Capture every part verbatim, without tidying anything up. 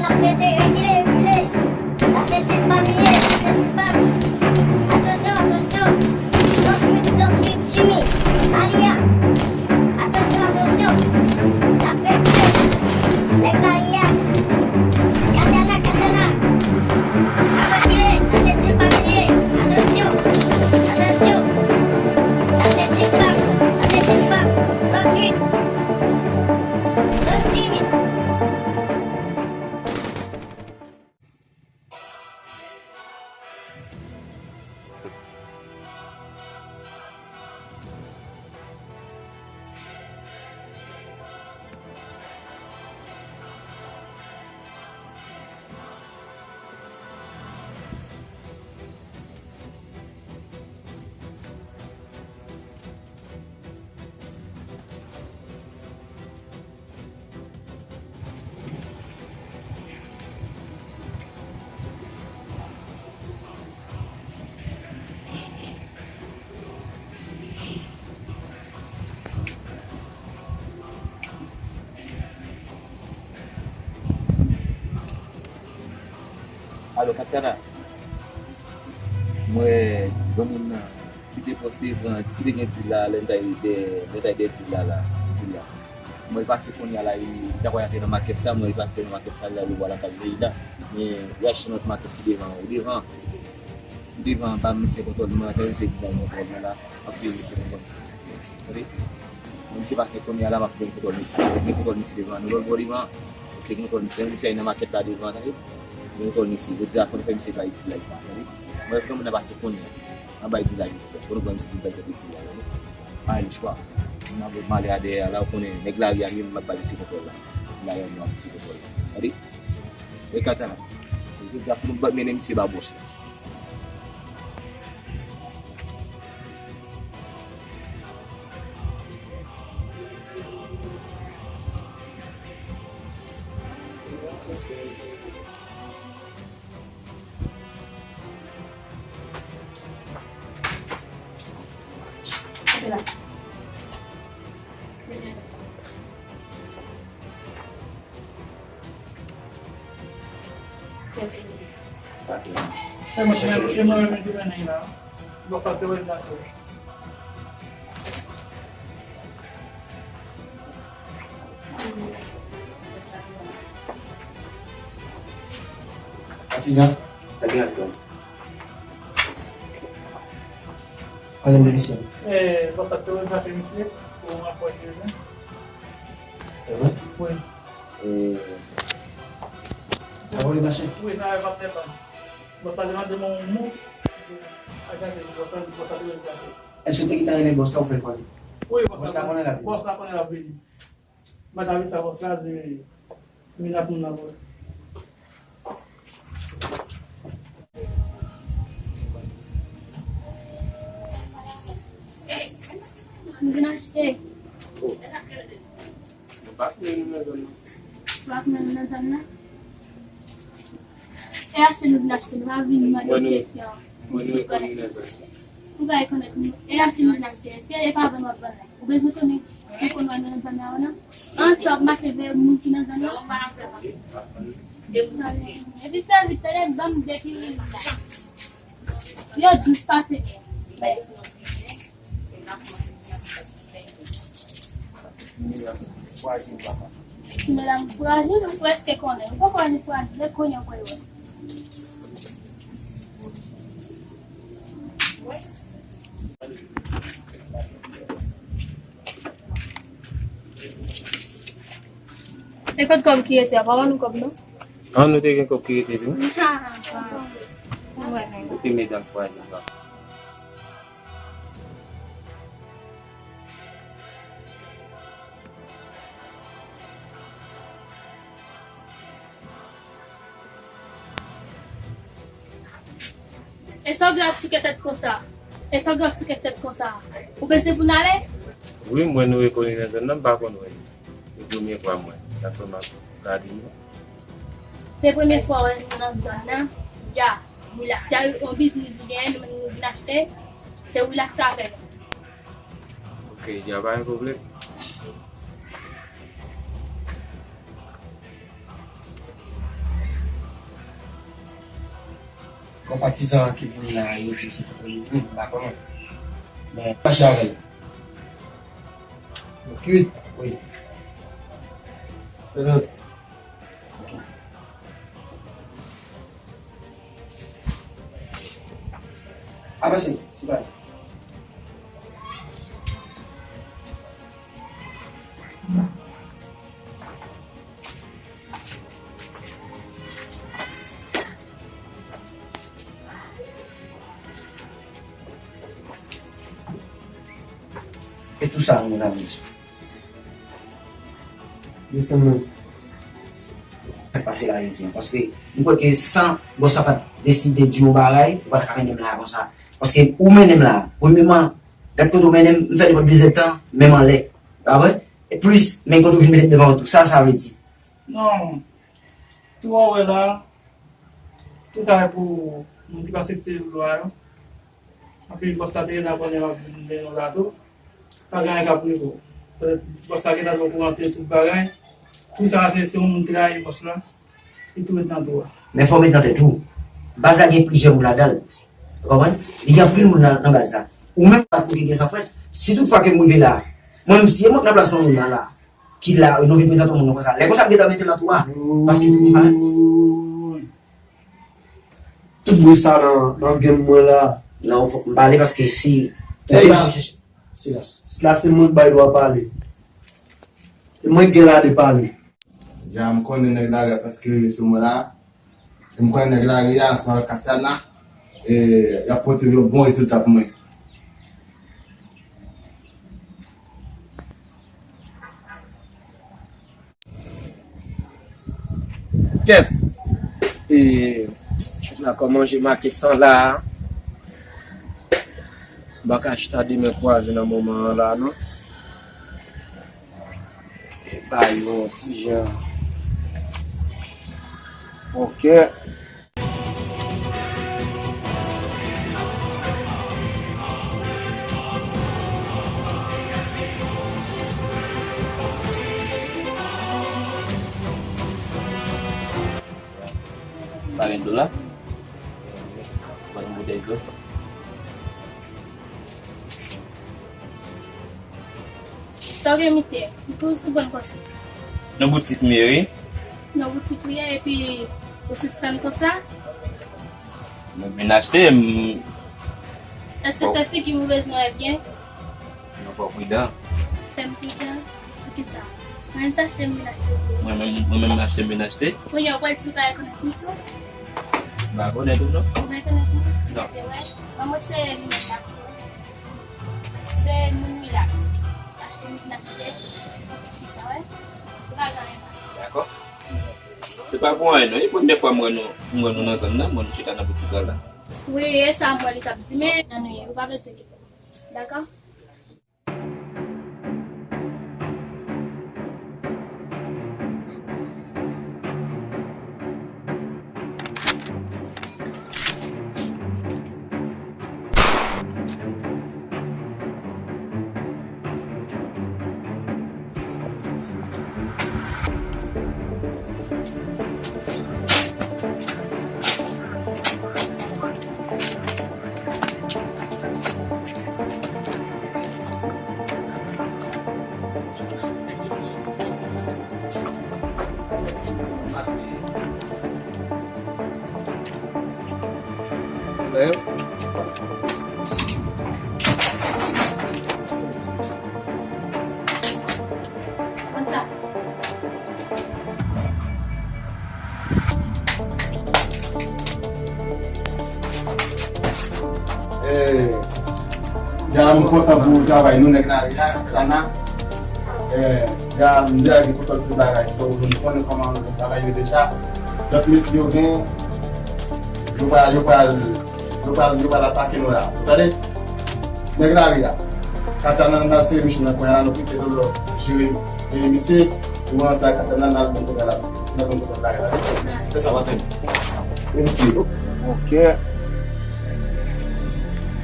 Mete, rekile, rekile. Sa se tit pa m li ye, sa se tit pa m. Atansyon, atansyon. Block huit, block huit, Jimmy. Alia. Atansyon, atansyon. N ap rekile. Nèg la, Alia. Katana, katana. Ap rekile, sa se tit pa m li ye. Atansyon. Atansyon. Sa se tit pa m. Sa se tit pa m. Block huit. Block Jimmy. Alo, Katiana. Mwen, granmoun nan ki te pran, ki te pran, ki te gen dil la, lè m t al de, lè m t al de dil la, la, dil la. Mwen, li pase kounye a la, li, li ta pral antre nan makèt sa, mwen, li pase nan makèt sa, li al wè lakay Leïla. Men, li achte nan lòt makèt ki devan, ou devan, ou devan anba misye kontwòl, mwen, antre misye ki nan kontwòl mwen la, ap veye misye kontwòl misye. Tande? Mwen, misye pase kounye a la, m ap gen kontwòl misye. Gen kontwòl misye devan, nou lòt bò devan, misye gen kontwòl misye. Misye nan makèt la devan, tande? Gen kontwòl misye. Jodi a, fò nou fè misye bay dil la, tande? Mwen, granmoun nan pase kounye a. An bay dil la jodi a. Pou nou pran misye pou bay kote dil la, tande? Pa gen chwa. M ap, m ale a dèyè a la, ou konnen, nèg lari a, m ap bay misye kontwòl la. Nèg lari a, m ap misye kontwòl la. Tande? E Katiana. Jodi a, fò nou ba, mennen misye ba bòs la. Atizan, sa gen ladan? Pale m de misye. Eh, bòs la te rezape misye pou yon rapò ki bezwen. E vre? Wi. Eh. Sa vole mache? Wi, sa va fè pa. Bòs la te mande mwen yon mo. A gade, bòs la, bòs la te rezape. Èske w te gentan rele bòs la ou fè l konnen? Wi, bòs la konnen l ap vini. Bòs la konnen l ap vini. Mwen ta vin sa bòs la di, vin ak moun nan pou. M vin achte. Oh. Nou pa konnen nou nan zòn nan. Nou pa konnen nou nan zòn nan? E achte nou vin achte, nou pa vin mande kesyon. Mwen nou konnen nan zòn nan. Ou pa rekonèt nou. E achte nou vin achte. Eske e pa vann w ap vann la? Ou bezwen konnen si w konn wè nou nan zòn nan ou non? Ansanm mache veye moun ki nan zòn nan. Epi fè vit, tande, ban m depi la. Yo dous pase. Ti medam frajil, ou prèske konnen. Ou poko wè li frajil, e kounye a ou pral wè. E kot kòb ki rete a? Pa ban nou kòb non. An, nou te gen kòb ki rete tou. Mwen menm. Ou te medam frajil la. E sa w gen ap souke tèt konsa? E sa w gen ap souke tèt konsa? Ou prese pou n ale? Wi, m wè nou rekoni nan zòn nan, m pa konn wè li. Se premye fwa m wè. Sa fè m ap gade nou. Se premye fwa w wè nou nan zòn nan? Ya. Wi la, se yon biznis nou genyen, nou menm nou vin achte. Se wi la sa fè. Ok, ya, pa gen pwoblèm. Patizan ki vini la, yo di se pou li. Hmm, m pa konnen. Men, mache avè l. Wi. Wi. Prezante. Ok. Avanse, sipale. E tou sa, nou la vin. Desann nan. Sa k pase la, jodi a? Paske m kwè ke san bòs la pa t deside di yon bagay, ou pa t ka mennen m la konsa. Paske ou mennen m la. Premyeman, gad kote ou mennen m, m fè nenpòt de zèdtan, men m anlè. Pa vre? E plis, men kote ou vin mete m devan ou tou. Sa, sa vle di? Non. Tou a wè la, tou sa e pou moun ki pa aksepte lwa yo. Anpil bòs la te gentan konnen w ap vin mennen w la tou. Pa gen anyen k ap rive w. Petèt bòs la gentan okouran de tout bagay. Tou sa se, se yon moun trayi bòs la. Li tou ret nan tou a. Men fò w met nan tèt ou. Baz la gen plizyè moun ladan l. Ou konprann? Li gen anpil moun nan, nan baz la. Ou menm pa t gen san frèt. Si tout fwa ke m rive la, mwen menm si e mwen k nan plas nan moun nan la, ki la, nou vin prezante yon moun nan konsa. Lè konsa m gentan mete l nan tou a. Paske tout moun pa menm. Tout bri sa nan, nan gen mwen la. Non, fòk m pale paske si, si Ey! Silans. Silans. La se mwen k bay dwa pale. E mwen k gen lade pale. Ya, m konnen nèg lari a prèske rive sou mwen la. E m konnen nèg lari a, ansanm avèk Katiana, e y ap pote yon bon rezilta pou mwen. Kèt! E, chèf la, kòman je make san la a? M pa ka chita de men kwaze nan moman an la, non. E ba yo yon ti jan. Ok. Pa gen dlo la? Ban m boutèy dlo. Sa w gen, misye? M tou sou bann konsa. Nan boutik m ye, wi. Nan boutik ou ye, epi ou sispann konsa? Mwen vin achte, m... Èske se figi m ou bezwen ebyen? Non, fò w pridan. Fè m pridan? Poukisa? Mwen menm se achte m vin achte tou. Mwen menm, mwen menm achte m vin achte. Kounye a w pral di pa rekonèt m tou? M pa rekonèt ou non. Ou pa rekonèt mwen? Non. Ok, wè. Ban mwen se linèt la pou ou. Se moun wi la. Achte m vin achte. Yon ti chita, wè. Ou pa gen anyen. Dakò. Se pa pou anyen non. E premyè fwa m wè nou, m wè nou nan zòn nan, m wè nou chita nan boutik la la. Wi, e sa m wè li t ap di, men ann wi, ou pa bezwen kite m. Dakò? Eh, ya, m kontan pou travay nou, nèg lari a, Katana. Eh, ya, m deja gen kontan tout bagay. So, nou konnen kòman bagay yo deja. Lòt mesye yo gen, yo pral, yo pral, yo pral, yo pral atake nou la. Ou tande? Nèg lari a. Katana nan sere misye nan kwen la, nou kite Lolo jere. E misye, nou ansanm ak Katana nan bon kote la. Nan bon kote la. Fè sa, w ap tande. E misye. Ok.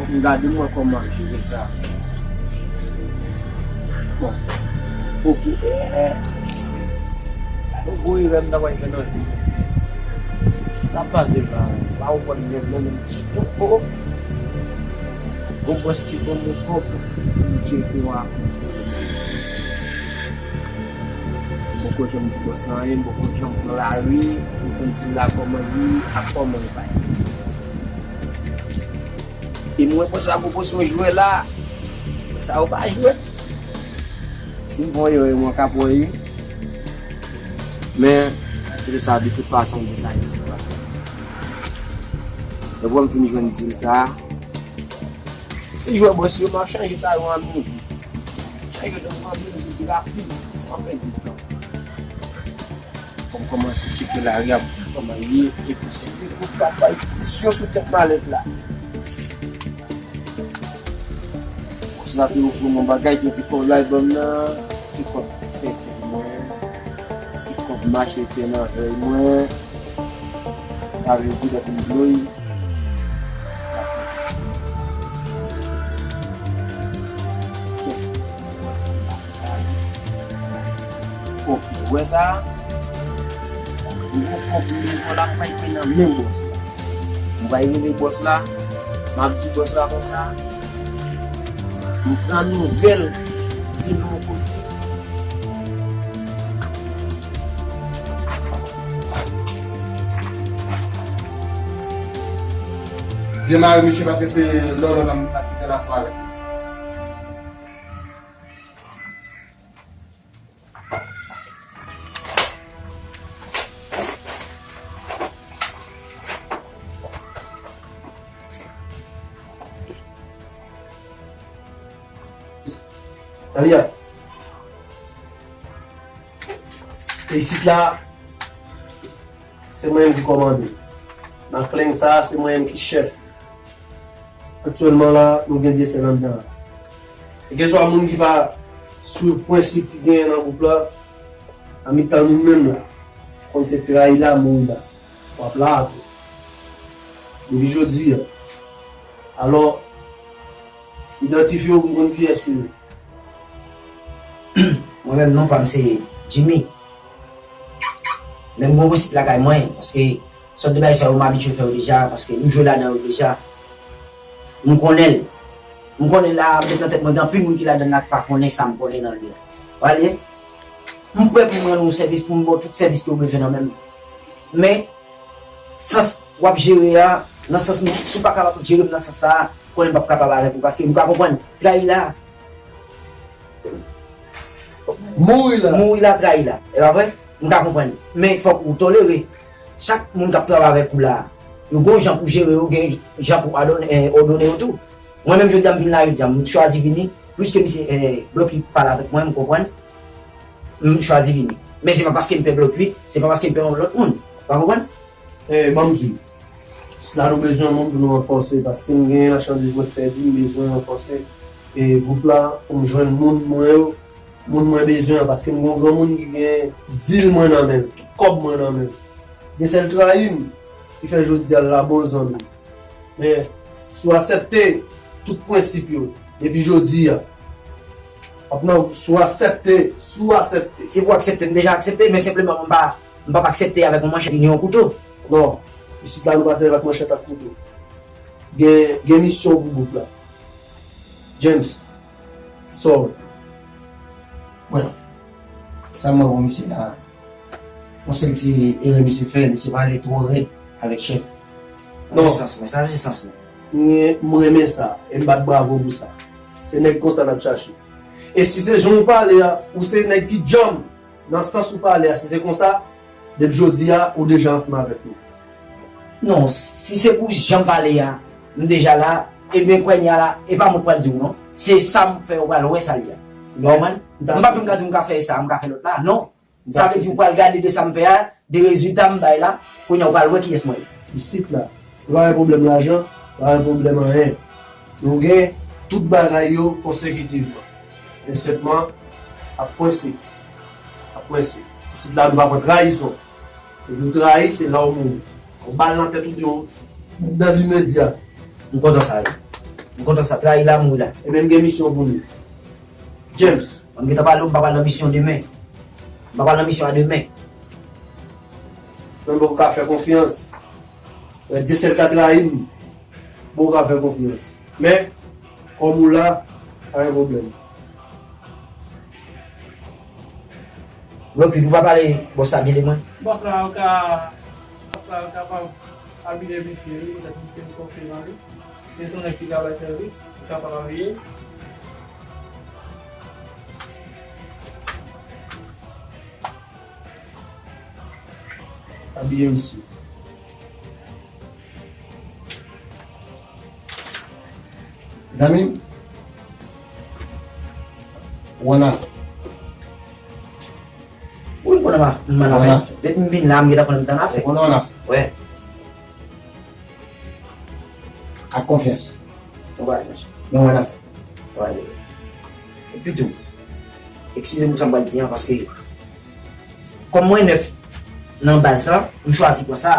Fòk m gade m wè kòman m jere sa. Bon. Ok. Eh, eh. Yon gwo erè m ta pral fè nan vi m, mesye. Sa pase la, pa ou konn gen menm ti koko. Gon bòs ki ban mwen kòb pou m tcheke w a. M poko janm di bòs la anyen, m poko janm pran lari pou m konn di l la kòman li, ak kòman l pa ye. E mwen konsa gon bòs mwen jwe la, sa yo pa jwe. Si m voye yo, mwen ka pran yo. Men, se te sa, de tout fason, m di sa, isit la. Depi m fin jwenn dil sa, se jwe bòs yo, m ap chanje sa yo an mil. Chanje yo an mil rapid, san pèdi tan. Fò m kòmanse tcheke lari a pou kòman l ye, epi se li pou k ap bay presyon sou tèt malèt la. Bòs la te ofri m yon bagay, te di kòb la l ban m nan, se kòb sèkèy mwen, se kòb machete nan vèy mwen, sa vle di lè pou m bloy. Kòb, ou wè sa? Ou wè kòb m bezwen la, m pral pran nan men bòs la. M pral rele bòs la, m ap di bòs la konsa, m pran nouvèl, di nou kote. Byen mare, mesye, paske se lòlò nan m ap kite la sware. Tande a. E isit la, se mwen menm ki kòmande. Nan kleng sa, se mwen menm ki chèf. Aktyèlman la, nou gen Dyesèl anndan an. E keswa moun ki pa swiv prensip ki genyen nan gwoup la, nan mitan nou menm la, konn se trayi la, mouri la. W ap la tou. Depi jodi a. Alò, idantifye w pou m konn kiyès ou ye. Mwen menm, non pa m se Jimmy. Men m gon prensip lakay mwen, paske sòt de bagay sa yo m abitye fè yo deja, paske m jwe ladan yo deja. M konnen l. M konnen la, m met nan tèt mwen, gen anpil moun ki ladan l la k pa konnen sa m konnen nan li a. Wale, m prè pou m rann ou sèvis, pou m ba w tout sèvis ke w bezwen nan men m. Men, sans w ap jere a, nan sans m, si w pa kapab jere m nan sans sa a, konnen m p ap kapab avèk ou, paske m ka konprann. Trayi la. Mouri la. Mouri la, trayi la. E pa vre? M ka konprann. Men fòk ou tolere. Chak moun k ap travay avèk ou la, yo gon jan pou jere yo, gen jan pou adone, eh, òdone yo tou. Mwen menm jodi a m vin la jodi a, m chwazi vini, pliske misye, eh, bloke pale avèk mwen, m konprann. M chwazi vini. Men se pa paske m pè blòk uit, se pa paske m pè yon lòt moun. Ou pa konprann? Eh, ban m di w. La nou bezwen moun pou nou ranfòse, paske m gen machandiz mwen k pèdi, m bezwen ranfòse, eh, gwoup la, pou m jwenn moun mwen yo, moun mwen bezwen an, paske m gen yon granmoun ki gen dil mwen nan men l, tout kòb mwen nan men l. Dyesèl trayi m, ki fè jodi a l la bon zanmi. Men, si w aksepte tout prensip yo, depi jodi a, w ap nan, si w aksepte, si w aksepte. Se pou aksepte, m deja aksepte, men senpleman m pa, m p ap aksepte avèk yon manchèt ni yon kouto. Non, isit la nou pa sèvi ak manchèt ak kouto. Gen, gen misyon pou gwoup la. James, sa w wè? Bon, sa m wè pou misye la, yon sèl ti erè misye fè, misye pale twò rèd avèk chèf. Non. Sa se sans mwen, sa se sans mwen. Mwen, m renmen sa, e m bat bravo pou sa. Se nèg konsa n ap chache. E si se jan w pale a, ou se nèg ki djanm, nan sans ou pale a, si se konsa, depi jodi a, ou deja ansanm avèk nou. Non, si se pou jan m pale a, m deja la, ebyen kounye a la, e pa mwen k pral di w non. Se sa m fè, ou pral wè sa l ye a. Ou konprann? M pa menm ka di w m ka fè sa, m ka fè lòt la, non. Sa vle di ou pral gade de sa m fè a, de rezilta m bay la, kounye a ou pral wè kiyès mwen ye. Isit la, nou pa gen pwoblèm lajan, nou pa gen pwoblèm anyen. Nou gen tout bagay yo konsekitivman. Men sèlman, ap prensip. Ap prensip. Isit la, nou pa pran trayizon. Depi w trayi, se la w mouri. Yon bal nan tèt ou, yon nan limedya. M kontan sa, wi. M kontan sa. Trayi la, mouri la. Ebyen, m gen misyon pou nou. James. Mwen, m gentan pale w, m pa pral nan misyon demen. M pa pral nan misyon a demen. Mwen, m poko ka fè konfyans. Frè Dyesèl ka trayi m, bon, ou ka fè konfyans. Men, kòm ou la, pa gen pwoblèm. Blòkid, ou pa pale bòs la byen de mwen? Bòs la, ou ka, bòs la, ou kapab abitye misye, wi, petèt misye poko fè nan li. Men se yon nèg ki ka bay sèvis, ou kapab abiye. Abiye misye. Zanmi m, ou annafè. Wi, m konnen m annafè. Depi m vin la, m gentan konnen m t annafè. Ou konnen w annafè. Wè. Ak konfyans. Ou pa annafè. Men ou annafè. Epitou, eskize m pou sa m pral di an, paske kòm mwen nèf nan baz la, m chwazi pran sa.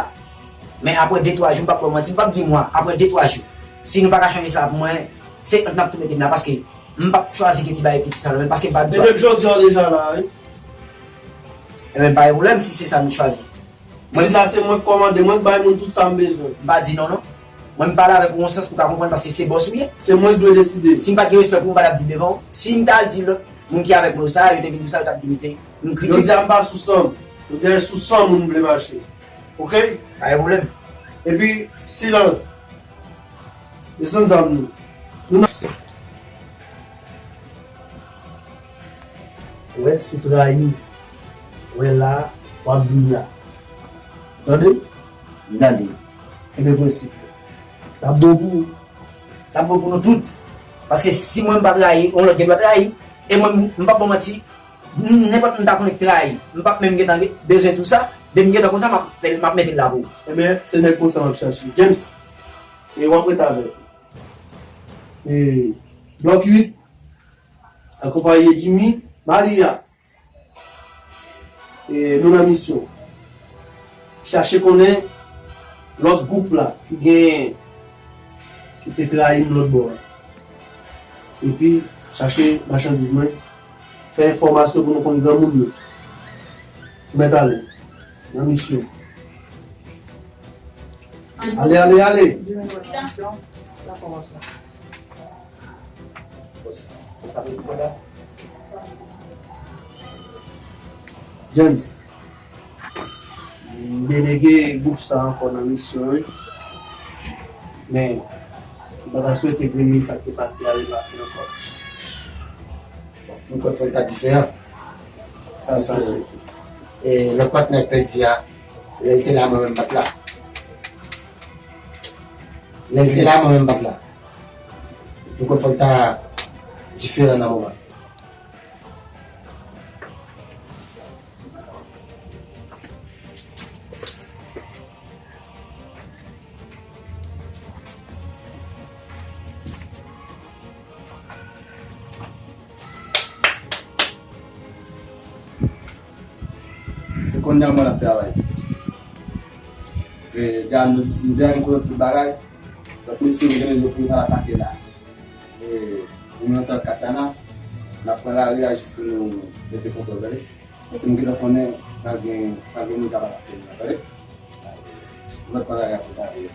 Men apre de twa jou, m p ap ba w manti, m p ap di mwa, apre de twa jou, si nou pa ka chanje sa pou mwen, se ant n ap tou mete m la, paske m p ap chwazi Katie bay piti sa non, men paske m pa di sa. Men depi jodi a w deja la, wi. Ebyen, pa gen pwoblèm si se sa nou chwazi. Mwen, si la se mwen k kòmande, mwen k bay moun tout sa m bezwen. M pa di non, non. Mwen, m pale avèk ou yon sans pou ka konprann, paske se bòs ou ye. Se mwen k dwe deside. Si m pa t gen respè pou ou, m pa t ap di l devan ou. Si m ta al di lòt moun ki avèk mwen yo sa, yo te vin di w sa, yo t ap di m te, m kritik. Jodi a, m pa sou san m. Jodi a, se sou san moun m vle mache. Oke? Pa gen pwoblèm. Epi, silans. Desann zam nou. Nou nan. Wè, si w trayi m, wè la, w ap vin la. Tande? M tande. Kenbe prensip. T ap bon pou ou. T ap bon pou nou tout. Paske si mwen m pa trayi, yon lòt gen dwa trayi. E mwen, m p ap ba w manti, nenpòt moun ta konnen k trayi, m p ap menm gentan bezwen di w sa. Depi m gentan konn sa, m ap fè l, m ap mete l la pou ou. Ebyen, se nèg konsa m ap chache. James, e w ap ret avè l. E, Blòk uit, akonpaye Jimmy, Maria. E, nou nan misyon. Chache konnen lòt gwoup la ki gen, ki te trayi m lòt bò a. Epi, chache machandiz mwen. Fè enfòmasyon pou nou konn granmoun yo. Mèt ale nan misyon. Ale, ale, ale. James, m delege gwoup sa ankò nan misyon, wi. Men, m pa ta swete premye sa k te pase a repase ankò. Nou kwè fò l ta diferan. Sa, sa, sa. E lòt patnè k pèdi a, lè l te la, mwen menm m pa t la. Lè l te la, mwen menm m pa t la. Nou kwè fò l ta diferan nan moman. Se kounye a mwen ap travay. E, deja nou, nou deja gen kontwòl tout bagay. Donk, mesye, nou genlè nou pou nou al atake la. E, nou nan sal Katiana, n ap pran lari a jis pou nou mete kontwòl, tande. Paske m gentan konnen pral gen, pral gen moun k ap atake nou la, tande. Lòt bagay ap prepare yo.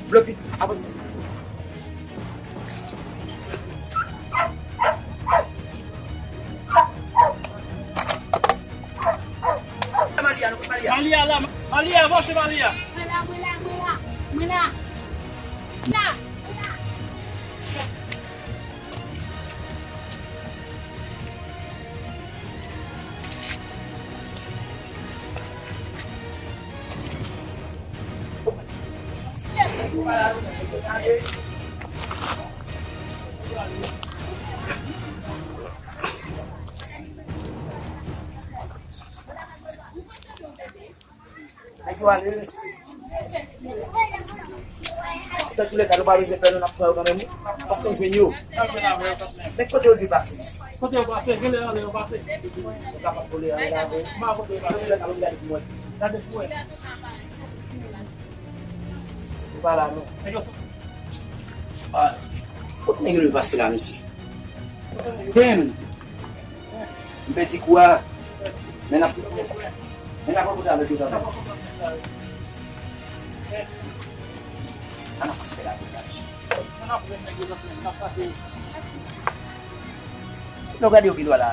Bloki, avanse. Malia, nou kote Malia? Malia la, Malia, avanse Malia. Mwen la, mwen la, mwen la, mwen la. La. Nèg yo ale. Dans tous les cas, nou pa bezwen pè, nou n ap pran yo kanmenm, wi. Fòk nou jwenn yo. Men kote yo dwe pase? Kote yo pase? Genlè anlè yo pase. Yo kapab vole anlè la, wi. Dans tous les cas, nou gade pou mwen. Gade pou mwen. Yo pa la, non. Nèg yo sou- Ah, kote nèg yo dwe pase la, mesye? Damn! M pèdi kou a. Men n ap, men n ap rankontre avèk yo kanmenm. An ap fè la. Si nou gade yo pi dwat la,